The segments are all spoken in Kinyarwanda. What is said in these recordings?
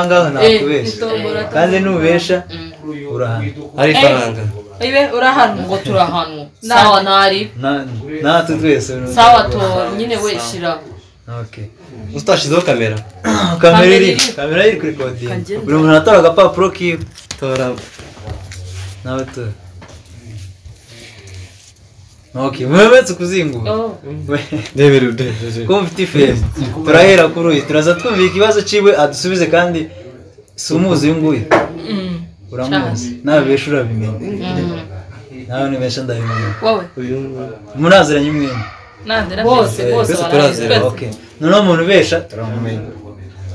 Ngaho nakubesha. Kandi nubesha urahana. Ari faranga. Ibe urahana ngo turahanwa. Sawa nari. Na twese. Sawa to nyine we shira. Okay. Utashizeho kamera. Kamera iri kuri recording. Buri muntu atora agapapuro kiwe. Tora. Nawe tora. Okay, mwebetse kuzingura. Ndebere. Ko mfite ifembe. Turahera kuri uyu. Turaza twumva ikibazo ciwe adusubize kandi si umuzi uyu nguyu. Uramuzi. Nawe besha urabimenya. Nawe nibesha ndabimenya. Wowe. Muraziranye mwemwe. Nande bose bose turaziranye. Okay. Noneho umuntu ubesha turamumenya.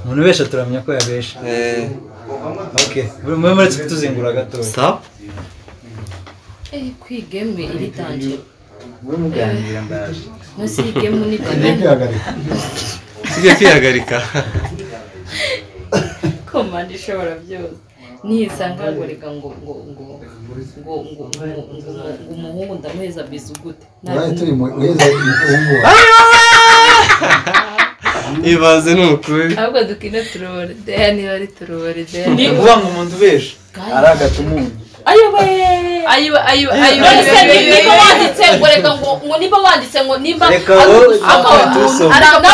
Umuntu ubesha turamenya ko yabesha. Okay. Mwe muretse kutuzingura gato. Sawa. Kwigeme iritangira. Mwe muganira ndaje. Nasi igemu ni tane. Sige kwihagarika. Komanda ishobora byose. Nisanga ngo reka ngo ngo ngo ngo ngo ngo umuhungu ndamuheza bizu gute. Nawe turi mu uheza umuhungu. Ibaze nukuri. Ahubwo dukine turore. Deya niba ari turore deya. Ni kuvuga ngo umuntu ubesha aragata umunyu. Ayo we. Ayo ayo ayo. Niba wanditse ngo reka ngo niba wanditse ngo nimba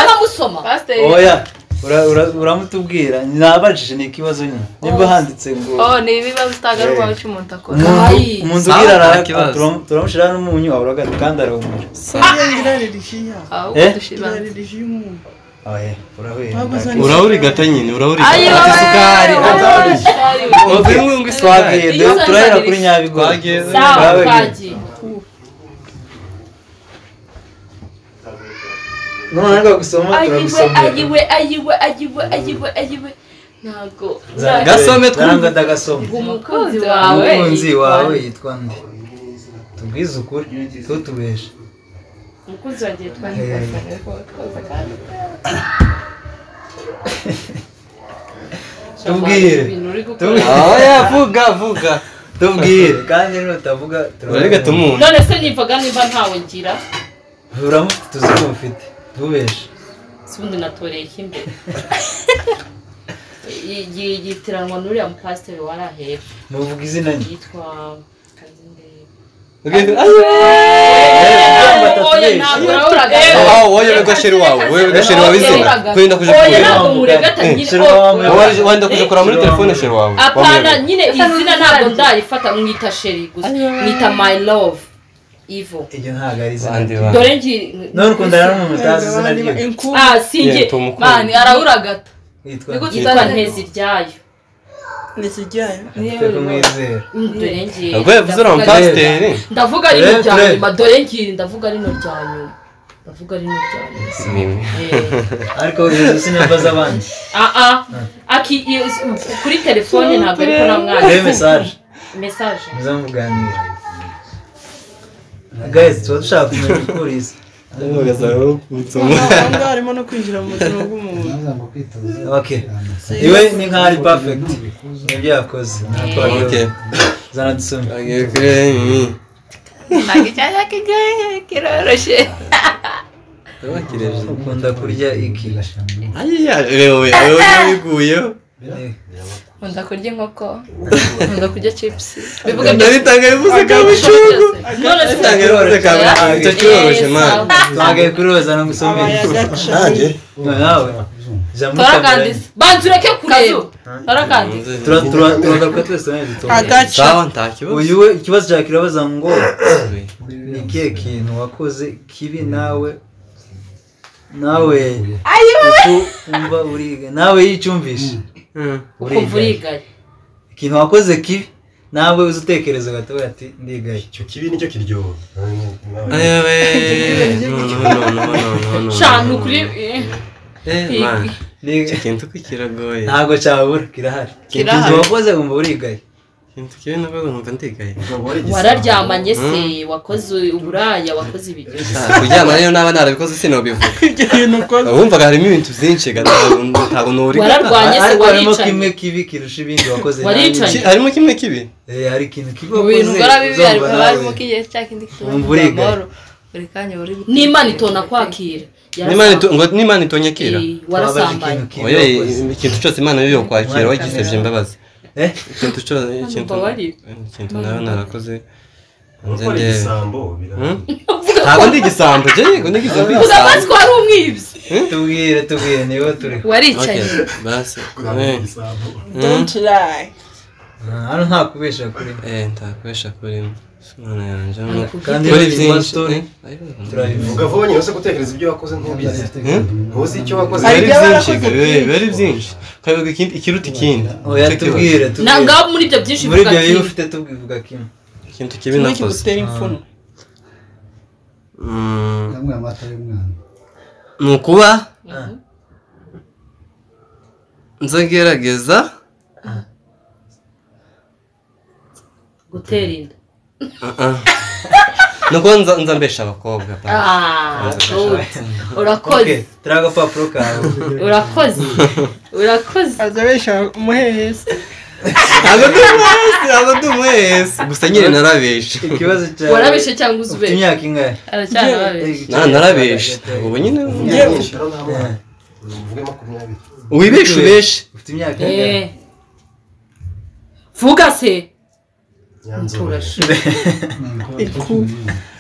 aramusoma. Oya. Uramutubwira nabajije ni ikibazo nyine nimba handitse ngo ni ibibazo utagaruka wacu umuntu akora. Umuntu ugira turamushira n'umunyu aburaga kandi arahumura. Oya urahwera. Urahuri gata nyine urahuri gata isukari. Twagiye turahera kuri Nyabigo. Sawa twagiye. None ngo gusoma turagusoma. Ayiwe ayiwe ayiwe ayiwe ayiwe. Ntago. Gasome twumva ndagasoma. Umukunzi wawe. Umukunzi wawe yitwa nde? Tubwize ukuri tutubeshe. Umukunzi wanjye yitwa nde? Tubwire. Oya vuga vuga. Tubwire kandi nutavuga turarega tumuntu. None se nivuga nimba ntawe ngira. Uramufite tuzi ko ufite. Tubeshe. Sundi natoreye imbere. Yitiranwa n'uriya mupasiteri warahera. Muvuga izina nye. Yitwa Kazinde. Oya ntabwo uraburaga. Oya gasheri wawe, oya gasheri wawe izina. Kwenda kuja kure. Oya ntabwo muregata nyine. Wenda kuja kura muri telefone sheri wawe. Apana nyine izina ntabwo ndarifata mwita sheri gusa. Mwita my love. Ivo. Iyo ntago ari izina. Dore ngi none ukundana n'umuntu utazi izina rye. Singe mani arahuragata. Yitwa Nteziryayo. Nteziryayo. Niyo dore ngi. Ubwo yavuze uri umupasiteri. Ndavuga rino rya nyuma dore ngi ndavuga rino rya nyuma. Ndavuga rino rya nyuma. Ariko izo sinamba z'abandi. Aki kuri telefone ntabwo ariko namwana. Message. Message. Muzamuganira. Guys, tuba dushaka kumenya ukuri. Harimo no kwinjira mu buzima bw'umuntu. Okay. Iwe ni nka ari perfect. Nibyo yakoze. Okay. Zana dusome. Ntabwo icyanya kigoye kiroroshye. Ukunda kurya iki? Ayiya, wewe wiguyeho. Nkunda kurya inkoko, nkunda kurya chips. Bivuga ndabitanga bivuze kabucugu. None se bivuze kabucugu. Icyo kiroroshye man. Twagaye kuri roza no gusomera. Nanjye nawe. Torakandise. Banza ureke kureba. Torakandise. Turagaruka twese nawe dutora. Sawa nta kibazo. Uyu we ikibazo cya kirabaza ngo ni ikihe kintu wakoze kibi nawe nawe umva uriga nawe yicyumvishe. Ukumva urigaye. Ikintu wakoze kibi nawe uzi utekereza gatoya ati ndigaye. Icyo kibi nicyo kiryoha. No. Shanu kuri man. Icyo kintu kiragoye. Ntabwo cyabura kirahari. Ikintu wakoze wumva urigaye. Ikintu kibi nakoze numva ndigaye. Wararyamanye se wakoze uburaya wakoze ibyo. Kuryama rero naba narabikoze sinobivuga. Wumvaga harimo ibintu byinshi ntabwo nuri. Wararwanye se waricanye. Harimo kimwe kibi kirusha ibindi wakoze. Waricanye. Harimo kimwe kibi? Hari ikintu kibi wakoze. Ibintu ukora bibi harimo kigiye cya kindi wumva urigaye. Buri kanya uri n'Imana itona kwakira. N'Imana itonyekira. Warasambaye. Oya, ikintu cyose Imana yo kwakira wagisebye imbabazi. Ikintu cyose ikintu nawe narakoze. Ntabwo ndi igisambo, yego ndi igisambo. Uzabazi ko ari umwibyi. Tubwire niba turi. Waricaye. Basi. Don't lie. Hano nta kubesha kuri. Nta kubesha kuri. Imana yanjye. Kandi byinshi. Turabivuga vuba nyine se gutekereza ibyo wakoze ntubizi. Ntuzi icyo wakoze. Bari byinshi. Kabivuga ikiruta ikindi. Oya tubwire. Nanga muri ibyo byinshi uvuga kimwe. Muri ibyo ufite tubivuga kimwe. Ikintu kibi nakoze. Ni ukuba nzagerageza gutera inda. Nuko nza mbesha abakobwa. Urakoze. Turi agapapuro kawe. Urakoze. Urakoze. Azabesha umuhehesi. Ntabwo ndi umuhehesi. Gusa nyine narabeshe. Ikibazo cyawe. Warabeshe cyangwa uzubeshe? Ufite imyaka ingahe? Aracyarabeshe. Narabeshe. Ubu nyine wibeshe ubeshe. Ufite imyaka ingahe? Vuga se.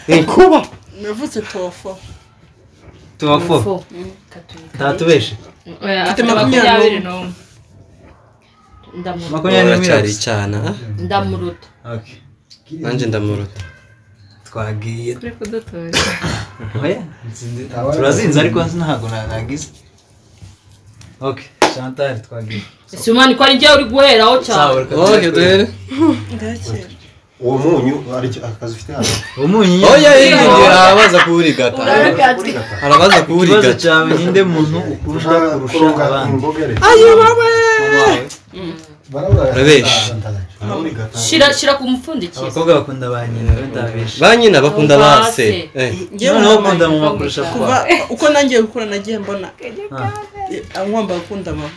Inkuba. Navutse tofo. Tofo. Ntatubeshe. Mfite 21. Ndamuruta. Cyane. Ndamuruta. Okay. Nanjye ndamuruta. Twagiye. Turi kudutora. Oya, turazinze ariko ntabwo nagize. Okay, Chantal twagiye. Ese umwana ko ari njye uri guheraho cyane. Okay, duhere. Ndakira. Uwo munyu ari akazi ufite hano. Umunyu. Oya, arabaza kuwurigata. Arabaza kuwurigata. Ikibazo cyawe ninde muntu ukunda kurusha abandi? Ayo bawe. Urabesha. Shira ku mupfundikizo. Abakobwa bakunda ba nyina, ndabesha. Ba nyina bakunda ba se. Noneho ukunda mama kurusha papa. Uko nangiye gukura nagiye mbona. Ngomba gukunda mama.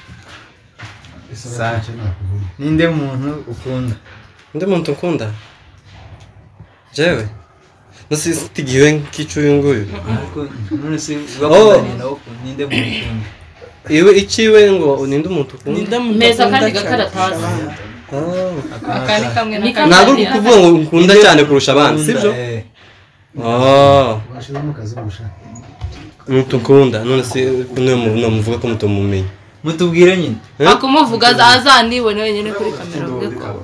Ninde muntu ukunda? Ninde muntu ukunda? Jewe. Nasi sitigiwe nkicu nguyu. Ariko none se ugakunda nyina ninde muntu ukunda? Iwe ikiwe ngo ninde umuntu ukunda? Meza kandi gakaratasi. Akandi kamwe na ntabwo uri kuvuga ngo ukunda cyane kurusha abandi, sibyo? Umuntu ukunda none se muvuga ko mutamumenye. Mutubwire nyine. Akumuvuga azanibone wenyine kuri kamera avuge ko.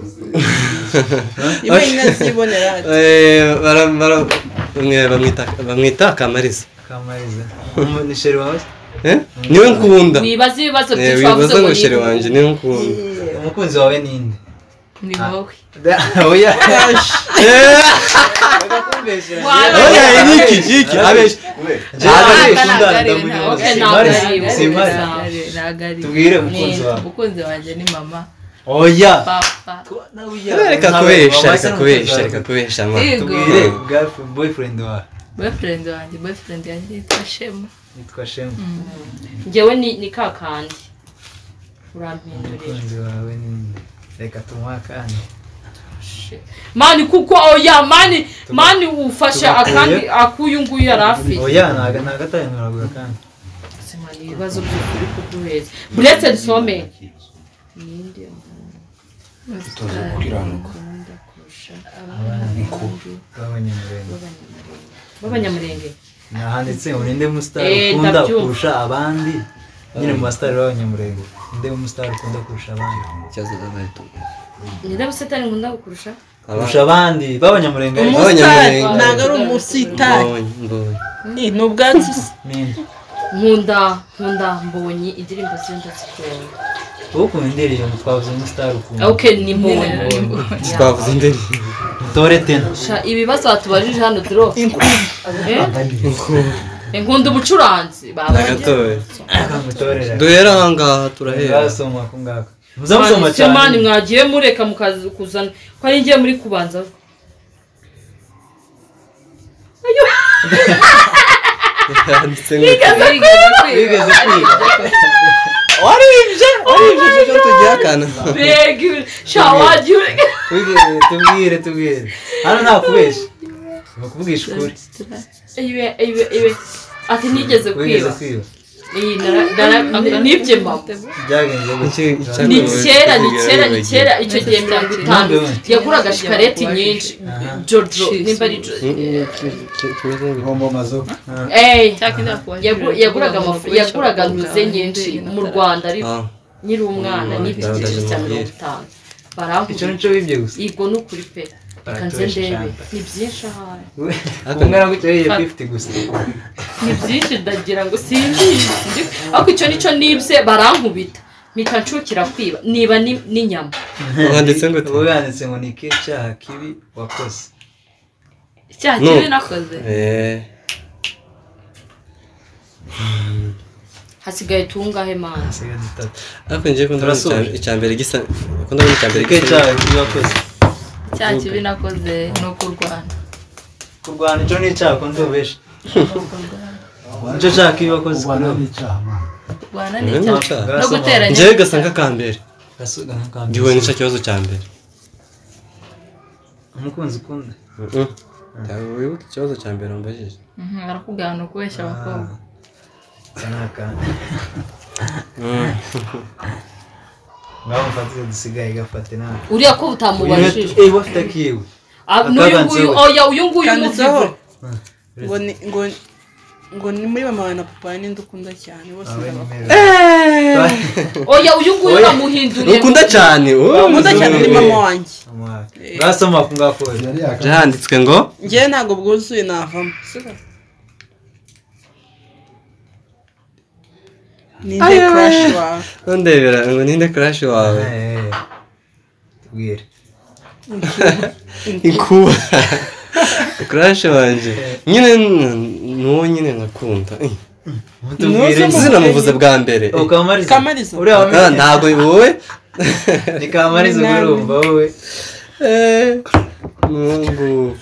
Bamwita Kamariza. Kamariza. Ni sheri wawe? Niwe nkunda. Wibaza ibibazo byinshi wavuze ngo sheri wanjye niwe nkunda. Umukunzi wawe ninde? Ni wowe. Oya. Oya iki abesha. Tubwire umukunzi wawe. Umukunzi wanjye ni mama. Oya. Papa. Reka kubesha mama. Tubwire boyfriend wawe. Boyfriend wanjye yitwa Shema. Yitwa Shema. Njyewe ni kakandi. Urampindurira. Umukunzi wawe ni reka tumuhe akandi. Mani kuko oya mani ufasha akandi akuyu nguyu yarafite. Oya ntago atayenuragura akandi. Mani ibibazo by'ukuri kuduheza. Buretse dusome. Ninde tutoze gukiranuka b'abanyamurenge. Nahanditse ngo ninde musitari ukunda kurusha abandi nyine mu basitari b'abanyamurenge. Ninde musitari ukunda kurusha abandi? Ninde musitari nkunda kurusha? Kurusha abandi b'abanyamurenge. Umusitari ntabwo ari umusitari. Ni ubwatsi. Nkunda Mbonyi indirimbo ze ndazikunda. Wowe ukunda indirimbo twavuze umusitari ukunda. Okay, ni Mbonyi. Twavuze indirimbo. Dore tena. Ibibazo batubajije hano dro. Inkunda ubucuranzi. Nagatoye. Duhera aha ngaha turahera. Basoma ku ngaka. Muzamusoma cyane. Mani mwagiye mureka mukazana ko ari ngiye muri kubanza. Ayo. Wigeze kwiga. Waribye cyo tujyakana. Beg shawaji. Tubwire. Hano nta kubesha. Bakuvugisha ukuri. Iwe. Ati nigeze kwiba. Nibye mama. Ni kera icyo gihe 50 yaguraga shikareti nyinshi. Jojo nimba ari yaguraga amafu, yaguraga ntuze nyinshi mu Rwanda ariko nyiri umwana n'ibyo cya 50. Baraho. Icyo nico bibye gusa. Igo nukuri pe. Kanze ndebe. Ni byinshi ahari. Ungana gutyo 50 gusa. Ni byinshi ndagira ngo simbizi. Ariko icyo nico nibye barankubita. Mpita ncukira kwiba niba n'inyama. Wanditse ngo wanditse ngo ni ikihe cyaha kibi wakoze? Icyaha kibi nakoze? Hasigaye tungahe mana? Hasigaye dutatu. Ariko ngiye kundabona icyambere gisa, kundabona icyambere gisa. Icyaha kibi wakoze? Icyaha kibi nakoze ni ukurwana. Kurwana icyo ni icyaha kundi ubesha. Nicyo cyaha kibi wakoze? Kurwana ni icyaha. Kurwana ni icyaha. No guteranya. Njyewe gasa nk'akambere. Ngiwe nicyo kibazo cya mbere. Umukunzi ukunda? Wibuke ikibazo cya mbere wambajije. Arakubwira ni ukubeshya abakobwa. Ngaho mfatize dusigaye gafate nawe. Uriya ko utamubajije. Wafite akiwe. N'uyu nguyu oya uyu nguyu umuvuze. Ngo ni muri mama na papa ni ndukunda cyane bose ndabakunda. Oya uyu nguyu bamuhinduriye. Ukunda cyane. Ukunda cyane ni mama wanjye. Ngasoma kungako. Byanditswe ngo ngiye ntago bwuzuye navamo. Ninde crush wawe? Ndebera ngo ninde crush wawe? Tubwire. Inkuba. Crush wanje. Nyine nuwo nyine nakunda. Tubwire. Sinamuvuze bwa mbere. Kamariza. Kamariza. Uriya ntago wowe. Ni Kamariza urumva wowe. Mungu.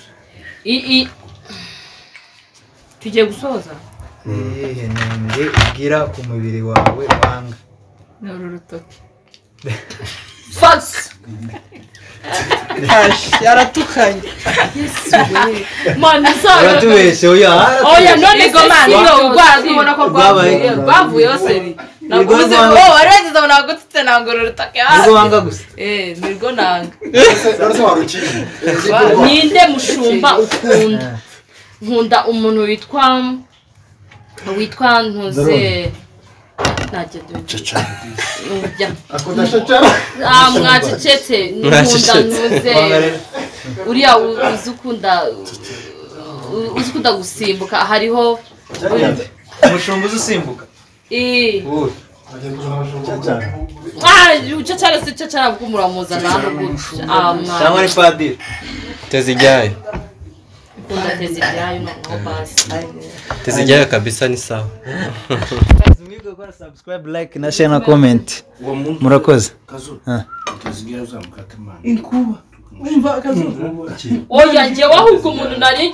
I tugiye gusoza. Iyihe nenge ugira ku mubiri wawe wanga? Ni uru rutoki. Fuck! Yaratukanye. Mani saga. Uratubeshye oya. Oya none go man yo ubona ko rwavuye seri. Naguze oh warageze abona gutse nangura urutoki. Nirwo wanga gusa. Nirwo nanga. Ninde mushumba ukunda? Nkunda umuntu witwa ntuze mwacecetse nkunda ntuze uriya uzi ukunda gusimbuka hariho umushumba uzi usimbuka ucacara si ucacara kuko muramuzana hano gutya cyangwa ni padiri Tezijyayo ukunda Tezijyayo noneho basi Tezijyayo kabisa ni sawa. Mwibuke gukora subscribe, like na share na comment. Murakoze. Inkuba. Umva akazuba. Oya njyewe ahubwo umuntu nari